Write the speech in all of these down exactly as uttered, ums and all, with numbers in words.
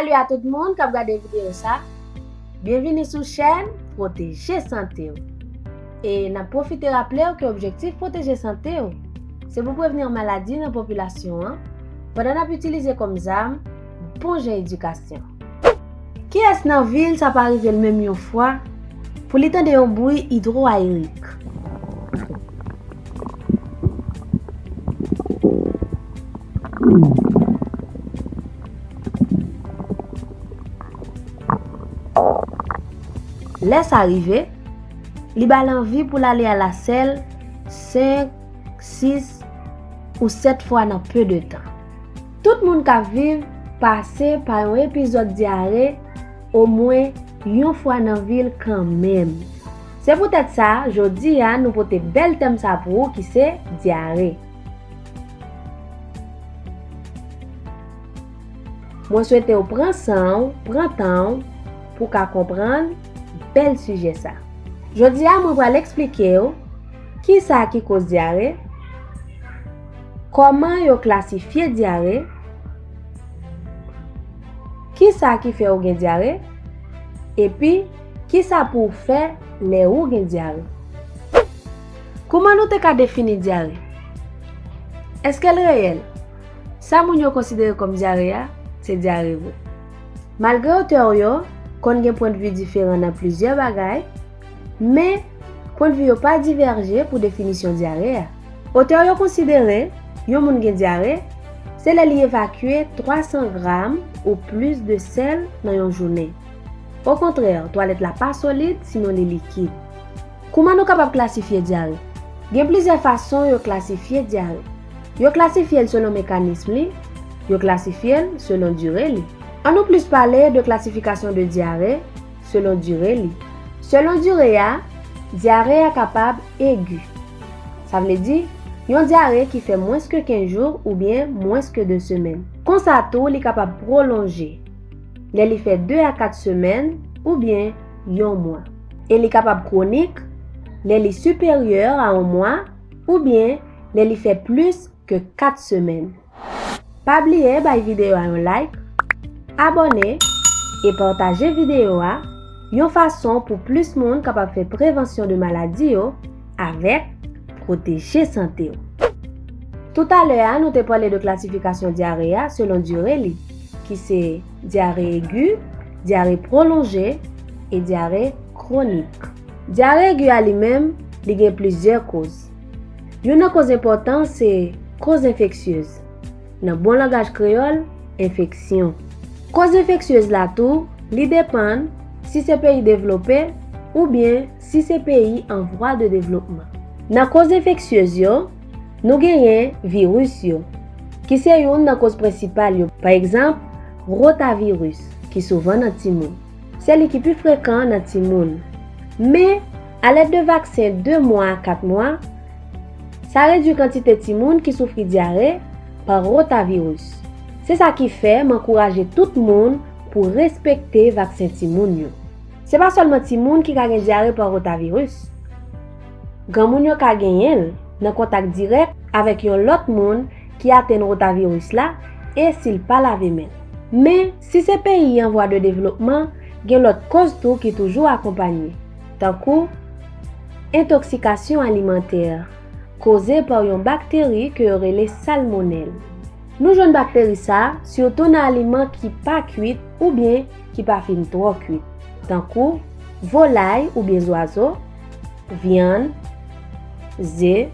Salut a tout moun k ap gade videyo sa. Byenvini sou chèn Pwoteje Sante W. E n ap pwofite raple w ke objektif Pwoteje Sante W se pou prevni maladi nan popilasyon an, pandan n ap itilize kòm zam bon jan edikasyon. Kiyès nan vil sa pa rive l menm yon fwa pou li tande yon bri idwoayrik? Lè sa rive, li ba l anvi pou l ale alasèl senk, sis ou sèt fwa nan pe de tan. Tout moun k ap viv pase pa yon epizòd dyare omwen yon fwa nan vi l kanmenm. Se poutèt sa, jodi a, nou pote bèl tèm sa pou ou ki se dyare. Mwen swete w pran san w, pran tan w pou w ka konprann bèl sijè sa. Jodi a, mwen pral eksplike w kisa ki koz dyare, kòman yo klasifye dyare, kisa ki fè w gen dyare, epi kisa pou w fè lè ou gen dyare. Kouman nou te ka defini dyare? Èske l reyèl? Sa moun yo konsidere kòm dyare a, se dyare vre. Malgre otè yo konn gen pwennvi diferan nan plizyè bagay, men pwennvi yo pa divèje pou definisyon dyare a. Otè yo konsidere yon moun gen dyare, se lè li evakye twa san gram ou plis de sèl nan yon jounen. Okontrè, twalèt la pa solid, sinon li likid. Kouman nou kapab klasifye dyare? Gen plizyè fason yo klasifye dyare. Yo klasifye l selon mekanism li, yo klasifye l selon dire li. Ann nou plis pale de klasifikasyon de dyare selon dire li. Selon dire a, dyare a kapab egi. Sa vle di, yon dyare ki fè mwens ke kenz jou oubyen mwens ke de semèn. Konsa tou, li kapab pwolonje, lè li fè de a kat semèn oubyen yon mwa. E li kapab kwonik, lè li siperyè a yon mwa oubyen lè li fè plis ke kat semèn. Pa bliye bay videyo a yon like, abòne e pataje videyo a yon fason pou plis moun kapab fè prevansyon de maladi yo avèk Pwoteje Sante W. Toutalè a, nou te pale de klasifikasyon dyare a selon dire li, ki se dyare egi, dyare pwolonje e dyare kwonik. Dyare egi a li menm, li gen plizyè koz. Youn nan koz enpòtan se koz enfeksyez. Nan bon langaj kreyòl, enfeksyon. Koz enfeksyez la tou, li depann si se peyi devlope oubyen si se peyi an vwa de devlopman. Nan koz enfeksyez yo, nou genyen viris yo, ki se youn nan koz prensipal yo. Pa egzanp, rotaviris, ki souvan nan timoun. Se li ki pi frekan nan timoun. Men, alèd de vaksen de mwa a kat mwa, sa redui kantite timoun ki soufri dyare pa rotaviris. Se sa ki fè m ankouraje tout moun pou respekte vaksen timoun yo. Se pa sèlman timoun ki ka gen dyare pa rotaviris. Granmoun yo ka genyen l nan kontak dirèk avèk yon lòt moun ki atenn rotaviris la e si l pa lave men l. Men, si se peyi an vwa de devlopman, gen lòt koz tou ki toujou akonpanye, tankou entoksikasyon alimantè, koze pa yon bakteri ke yo rele salmonèl. Nou jwenn bakteri sa a sitou nan aliman ki pa kwit oubyen ki pa fin twò kwit, tankou volay oubyen zwazo, vyann, ze.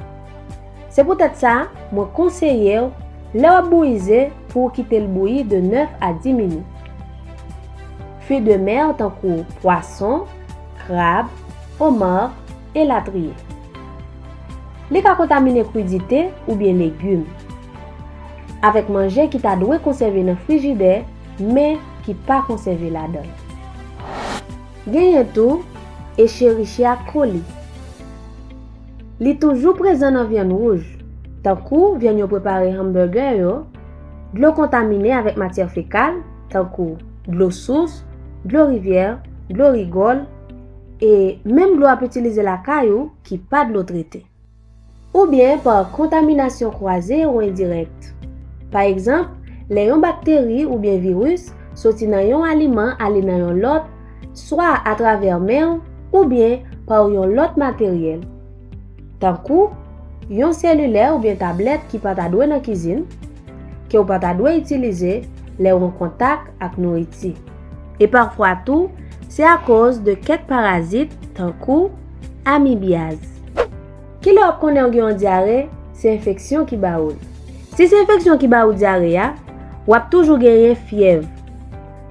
Se poutèt sa, mwen konseye w, lè w ap bouyi ze, pou w kite l bouyi de nèf a dis minit. Fwi de mè tankou pwason, krab, omar, elatriye. Li ka kontamine kwidite oubyen legim, avèk manje ki ta dwe konsève nan frijidè, men ki pa konsève ladan l. Genyen tou Escherichia coli. Li toujou prezan nan vyann wouj, tankou vyann yo prepare hamburger yo, dlo kontamine avèk matyè fekal, tankou dlo sous, dlo rivyè, dlo rigòl, e menm dlo w ap itilize lakay ou ki pa dlo trete. Oubyen pa kontaminasyon kwaze ou endirèk. Pa egzanp, lè yon bakteri oubyen viris soti nan yon aliman ale nan yon lòt, swa atravè men w oubyen pa yon lòt materyèl, tankou yon selilè oubyen tablèt ki pa ta dwe nan kizin, ke w pa ta dwe itilize lè w an kontak ak nouriti. E pafwa tou, se akoz de kèk parazit, tankou amibyaz. Kilè w ap konnen w gen yon dyare, se enfeksyon ki ba ou l. Si se enfeksyon ki ba ou dyare a, w ap toujou genyen fyèv.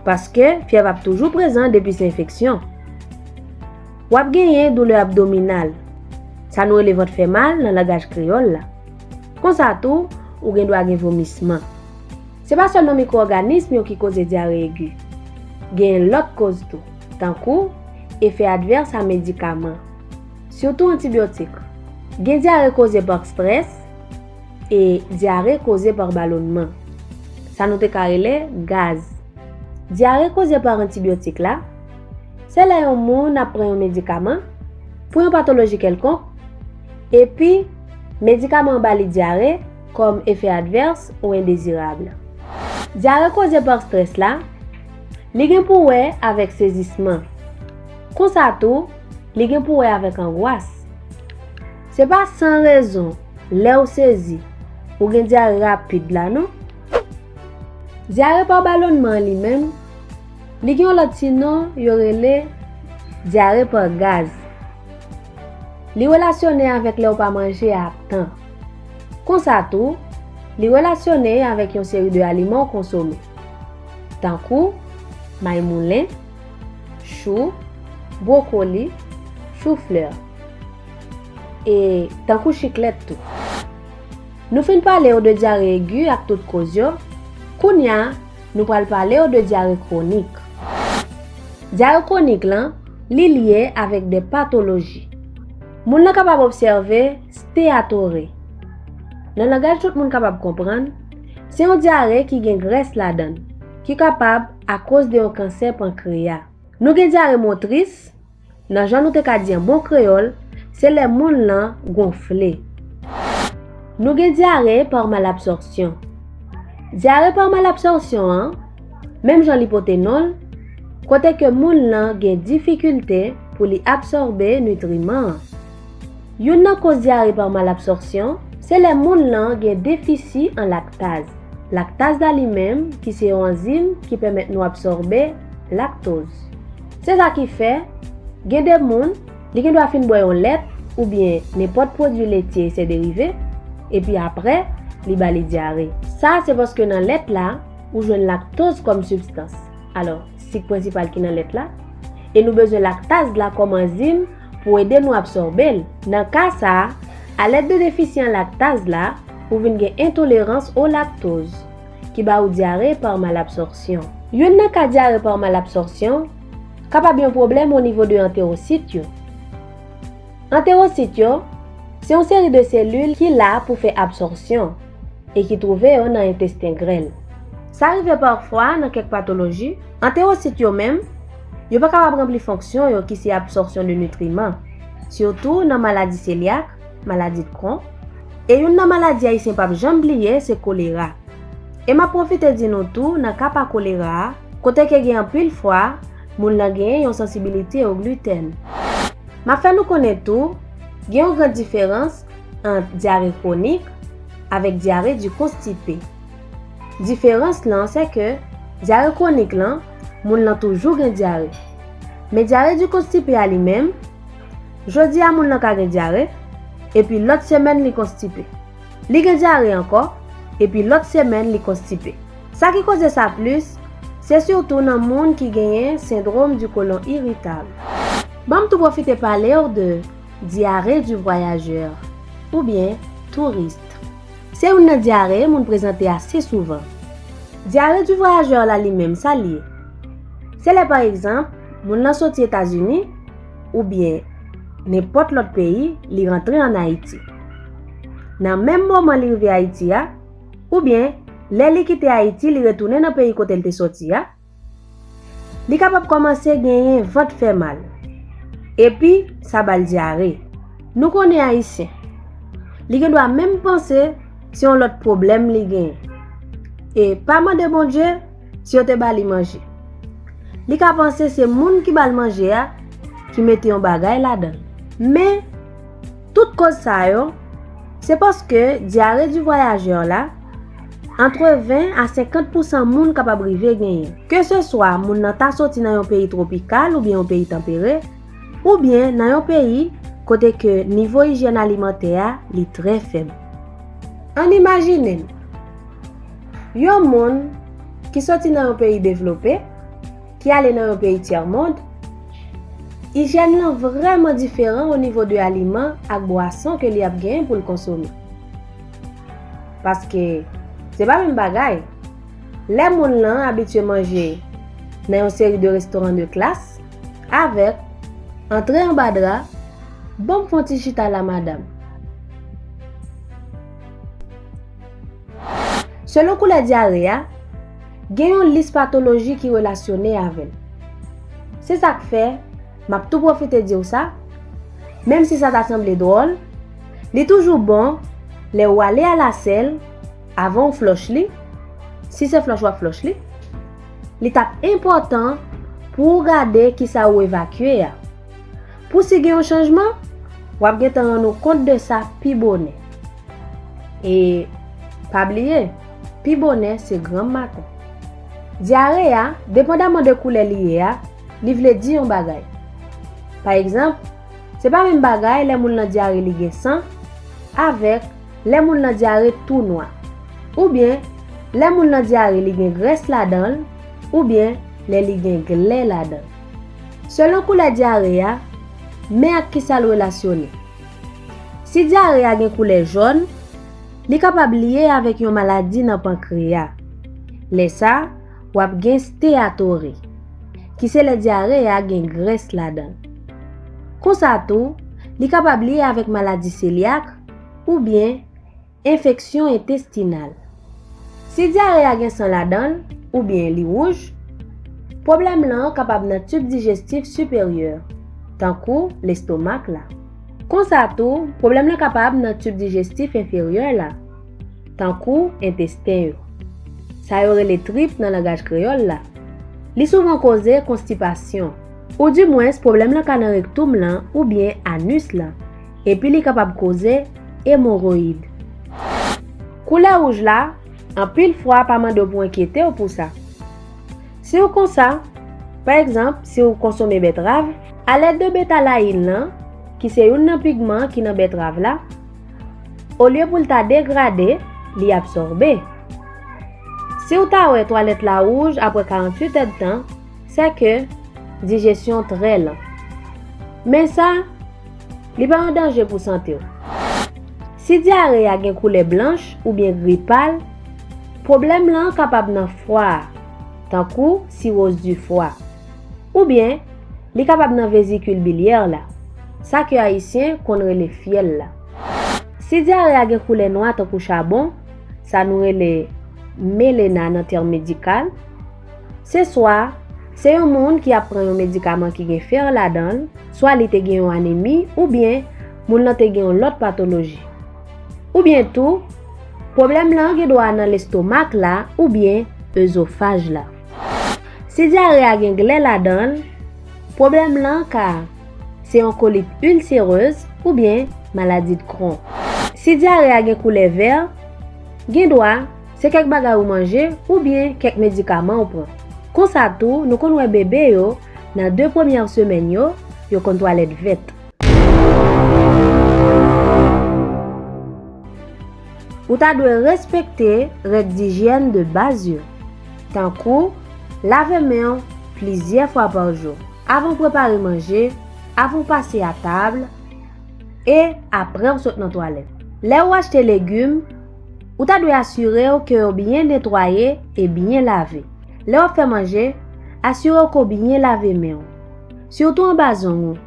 Paske fyèv ap toujou prezan depi se enfeksyon. W ap genyen doulè abdominal. Sa nou rele vant fè mal nan langaj kreyòl la. Konsa tou, ou gen dwa gen vomisman. Se pa sèlman mikwo-òganism yo ki koze dyare egi. Genyen lòt koz tou, tankou efè advès a medikaman, sitou antibyotik. Gen dyare koze pa strès e dyare koze pa balonman. Sa nou te ka rele gaz. Dyare koze pa antibyotik la, se lè yon moun ap pran yon medikaman pou yon patoloji kèlkonk, epi medikaman an ba li dyare kòm efè advès ou endezirab. Dyare koze pa strès la, li gen pou wè avèk sezisman. Konsa tou, li gen pou wè avèk angwas. Se pa san rezon, lè w sezi, ou gen dyare rapid la non. Dyare pa balonman an li menm, li gen yon lòt ti non yo rele dyare pa gaz. Li relasyone avèk lè w pa manje a tan. Konsa tou, li relasyone avèk yon seri de aliman w konsome, tankou may moulen, chou, bwokoli, chouflè, e tankou chiklèt tou. Nou fin pale w de dyare egi ak tout koz yo, kounye a, nou pral pale w de dyare kwonik. Dyare kwonik lan, li lye avèk de patoloji. Moun nan kapab obsève stéatore. Nan langaj tout moun kapab konprann, se yon dyare ki gen grès ladan l, ki kapab akoz de yon kansè pankreya. Nou gen dyare motris, nan jan nou te ka di an bon kreyòl, se lè moun lan gonfle. Nou gen dyare pa malabsòpsyon. Dyare pa malabsòpsyon an, menm jan li pote non l, kote ke moun lan gen difikilte pou li absòbe nitriman an. Youn nan koz dyare pa malabsòpsyon, se lè moun lan gen defisi an laktaz. Laktaz la li menm, ki se yon anzim ki pèmèt nou absòbe laktoz. Se sa ki fè, gen de moun, li gen dwa fin bwè yon lèt oubyen nenpòt pwodui letye e sè derive, epi apre, li ba li dyare. Sa, se paske nan lèt la, ou jwenn laktoz kòm sibstans. Alò, sik prensipal ki nan lèt la, e nou bezwen laktaz la kòm anzim pou ede nou absòbe l. Nan ka sa a, alèd de defisyan laktaz la, ou vin gen entolerans o laktoz, ki ba ou dyare pa malabsòpsyon. Youn nan ka dyare pa malabsòpsyon kapab yon pwoblèm o nivo de antewosit yo. Antewosit yo, se yon seri de selil ki la pou fè absòpsyon e ki twouve yo nan entesten grèl. Sa rive pafwa nan kèk patoloji, antewosit yo menm, yo pa kapab ranpli fonksyon yo ki se absòpsyon de nitriman, sitou nan maladi selyak, maladi Crohn, e youn nan maladi ayisyen p ap janm bliye se kolera. E m ap pwofite di nou tou nan ka pa kolera a, kote ke gen anpil fwa, moun lan genyen yon sansibilite o glitèn. M ap fè nou konnen tou, gen yon gran diferans ant dyare kwonik avèk dyare di konstipe. Diferans lan se ke dyare kwonik lan, moun lan toujou gen dyare. Men dyare di konstipe a li menm, jodi a moun lan ka gen dyare, epi lòt semèn li konstipe. Li gen dyare ankò, epi lòt semèn li konstipe. Sa ki koze sa plis, se sitou nan moun ki genyen sendwòm di kolon iritab. Ban m tou pwofite pale w de dyare di vwayajè, oubyen touris. Se youn nan dyare moun prezante ase souvan. Dyare di vwayajè la li menm sa l ye. Se lè pa egzanp, moun lan soti Etazini, oubyen nenpòt lòt peyi, li rantre ann Ayiti. Nan menm moman li rive Ayiti a, oubyen lè li kite Ayiti, li retounen nan peyi kote l te soti a, li kapab kòmanse genyen vant fè mal. Epi, sa ba l dyare. Nou konnen ayisyen. Li gen dwa menm panse se yon lòt pwoblèm li genyen. E pa mande Bondye, si yo te ba li manje. Li ka panse se moun ki ba l manje a ki mete yon bagay ladan l. Men, tout koz sa yo, se paske dyare di vwayajè la, antre ven a senkant pousan moun kapab rive genyen. Keseswa moun nan ta soti nan yon peyi twopikal oubyen yon peyi tanpere, oubyen nan yon peyi kote ke nivo ijyèn alimantè a li trè fèb. Ann imajine n, yon moun ki soti nan yon peyi devlope, ki ale nan yon peyi tyèmond, ijyèn lan vrèman diferan o nivo de aliman ak bwason ke li ap genyen pou l konsome. Paske se pa menm bagay. Lè moun lan abitye manje nan yon seri de restoran de klas, avèk antre anba dra, ban m fè yon ti chita la, madanm. Selon koulè dyare a, gen yon lis patoloji ki relasyone avè l. Se sa k fè, m ap tou pwofite di w sa, menm si sa ta sanble dwòl, li toujou bon lè w ale alasèl avan w flòch li, si se flòch w ap flòch li, li t ap enpòtan pou w gade kisa ou evakye a. Pou si gen yon chanjman, w ap gentan rann ou kont de sa pi bonè. E pa bliye, pi bonè se granm maten. Dyare a, depandaman de koulè li ye a, li vle di yon bagay. Pa egzanp, se pa menm bagay lè moun lan dyare li gen san, avèk lè moun lan dyare tou nwa, oubyen lè moun lan dyare li gen grès ladan l, oubyen lè li gen glè ladan l. Selon koulè dyare a, men ak kisa l relasyone. Si dyare a gen koulè jòn, li kapab lye avèk yon maladi nan pankreya. Lè sa, w ap gen steyatore, ki se lè dyare a gen grès ladan l. Konsa tou, li kapab lye avèk maladi selyak oubyen enfeksyon entestinal. Si dyare a gen san ladan l oubyen li wouj, pwoblèm lan kapab nan tib dijestif siperyè, tankou lestomak la. Konsa tou, pwoblèm lan kapab nan tib dijestif enferyè la, tankou entesten yo. Sa yo rele trip nan langaj kreyòl la. Li souvan koze konstipasyon, oudimwens pwoblèm lan ka nan rektoum lan oubyen anis lan, epi li kapab koze emowoyid. Koulè wouj la, anpil fwa pa mande w pou w enkyete w pou sa. Si w konsa, pa egzanp, si w konsome bètrav, alèd de betalayin lan, ki se youn nan pigman ki nan bètrav la, olye pou l ta degrade, li absòbe. Si w ta wè twalèt la wouj apre karanntuit èdtan, sèke dijesyon trè lan. Men sa, li pa yon danje pou sante w. Si dyare a gen koulè blanch oubyen gri pal, pwoblèm lan kapab nan fwa a, tankou siwoz di fwa. Oubyen, li kapab nan vezikil bilyè la, sa ke Ayisyen konn rele fyèl la. Si dyare a gen koulè nwa tankou chabon, sa nou rele melena nan tèm medikal, se swa se yon moun ki ap pran yon medikaman ki gen fè ladan l, swa li te gen yon anemi, oubyen moun lan te gen yon lòt patoloji. Oubyen tou, pwoblèm lan gen dwa nan lestomak la oubyen ezofaj la. Si dyare a gen glè ladan l, pwoblèm lan ka se yon kolit ilserez oubyen maladi Crohn. Si dyare a gen koulè vè, gen dwa se kèk bagay ou manje oubyen kèk medikaman ou pran. Konsa tou, nou konn wè bebe yo, nan de premyè semèn yo, yo konn twalèt vèt. Ou ta dwe respekte règ dijyèn de baz yo, tankou lave men w plizyè fwa pa jou, avan w prepare manje, avan w pase atab, e apre w sot nan twalèt. Lè ou achte legim, ou ta dwe asire w ke yo byen netwaye e byen lave. Lè w ap fè manje, asire w ke w byen lave men w, sitou anba zong ou.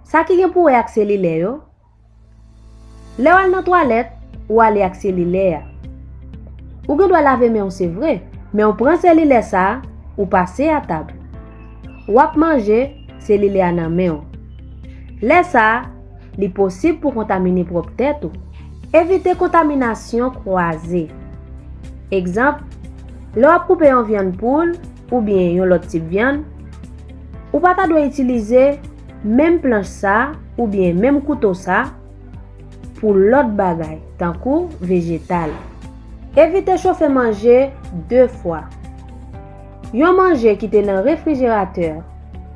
Sa ki gen pou wè ak selilè yo, lè w al nan twalèt, ou ale ak selilè a. Ou gen dwa lave men w, se vre, men w pran selilè sa a, ou pase atab. W ap manje, selilè a nan men w. Lè sa a, li posib pou kontamine pwòp tèt ou. Evite kontaminasyon kwaze. Egzanp, Lè w ap koupe yon vyann poul oubyen yon lòt tip vyann, ou pa ta dwe itilize menm planch sa oubyen menm kouto sa pou lòt bagay, tankou vejetal. Evite chofe manje de fwa. Yon manje ki te nan refrijeratè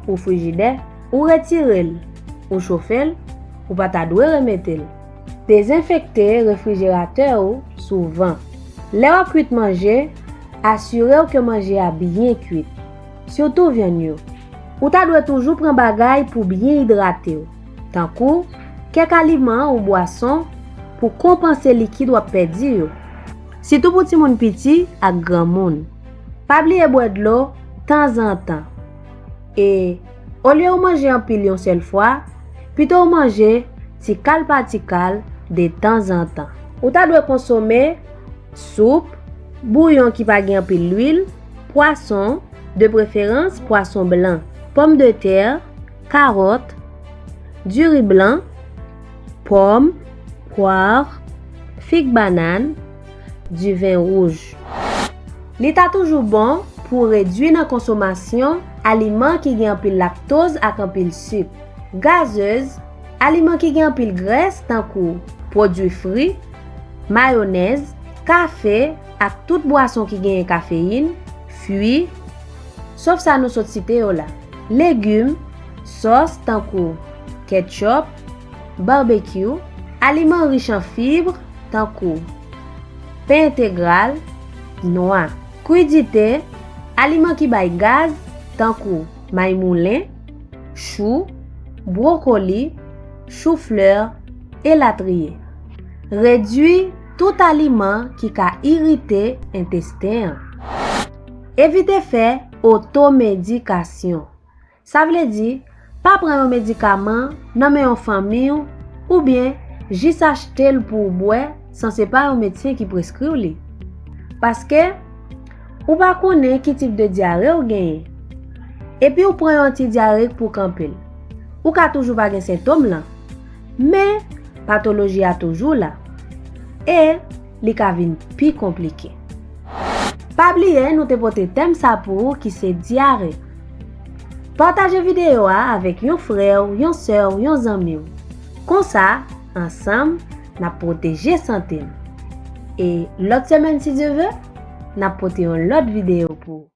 ou frijidè, ou retire l, ou chofe l, ou pa ta dwe remete l. Dezenfekte refrijeratè ou souvan. Lè w ap kwit manje, asire w ke manje a byen kwit, sitou vyann yo. Ou ta dwe toujou pran bagay pou byen idrate w, tankou kèk aliman ou bwason pou konpanse likid w ap pèdi yo. Sitou pou timoun piti ak granmoun. Pa bliye bwè dlo tanzantan. E olye w manje anpil yon sèl fwa, pito w manje ti kal pa ti kal de tanzantan. Ou ta dwe konsome soup, bouyon ki pa gen anpil lwil, pwason, de preferans pwason blan, pòmdetè, kawòt, diri blan, pòm, pwav, fig bannann, diven wouj. Li ta toujou bon pou w redui nan konsomasyon aliman ki gen anpil laktoz ak anpil sik, gazez, aliman ki gen anpil grès tankou pwodui fri, mayonèz, kafe ak tout bwason ki genyen kafeyin, fwi, sof sa nou sot site yo la, legim, sòs tankou ketchup, barbecue, aliman rich an fib tankou pen entegral, nwa, kwidite, aliman ki bay gaz tankou may moulen, chou, bwokoli, chouflè, elatriye. Redui tout aliman ki ka irite entesten an. Evite fè otomedikasyon. Sa vle di, pa pran yon medikaman nan men yon fanmi w oubyen jis achte l pou w bwè san se pa yon medsen ki preskri w li. Paske, ou pa konnen ki tip de dyare w genyen. Epi w pran yon antidyareyik pou w kanpe l. Ou ka toujou pa gen sentòm lan. Men, patoloji a toujou la. E li ka vin pi konplike. Pa bliye nou te pote tèm sa pou ou ki se dyare. Pataje videyo a avèk yon frè w, yon sè w, yon zanmi w. Konsa, ansanm, n ap pwoteje sante n. E lòt semèn, si Dye ve, n ap pote yon lòt videyo pou ou.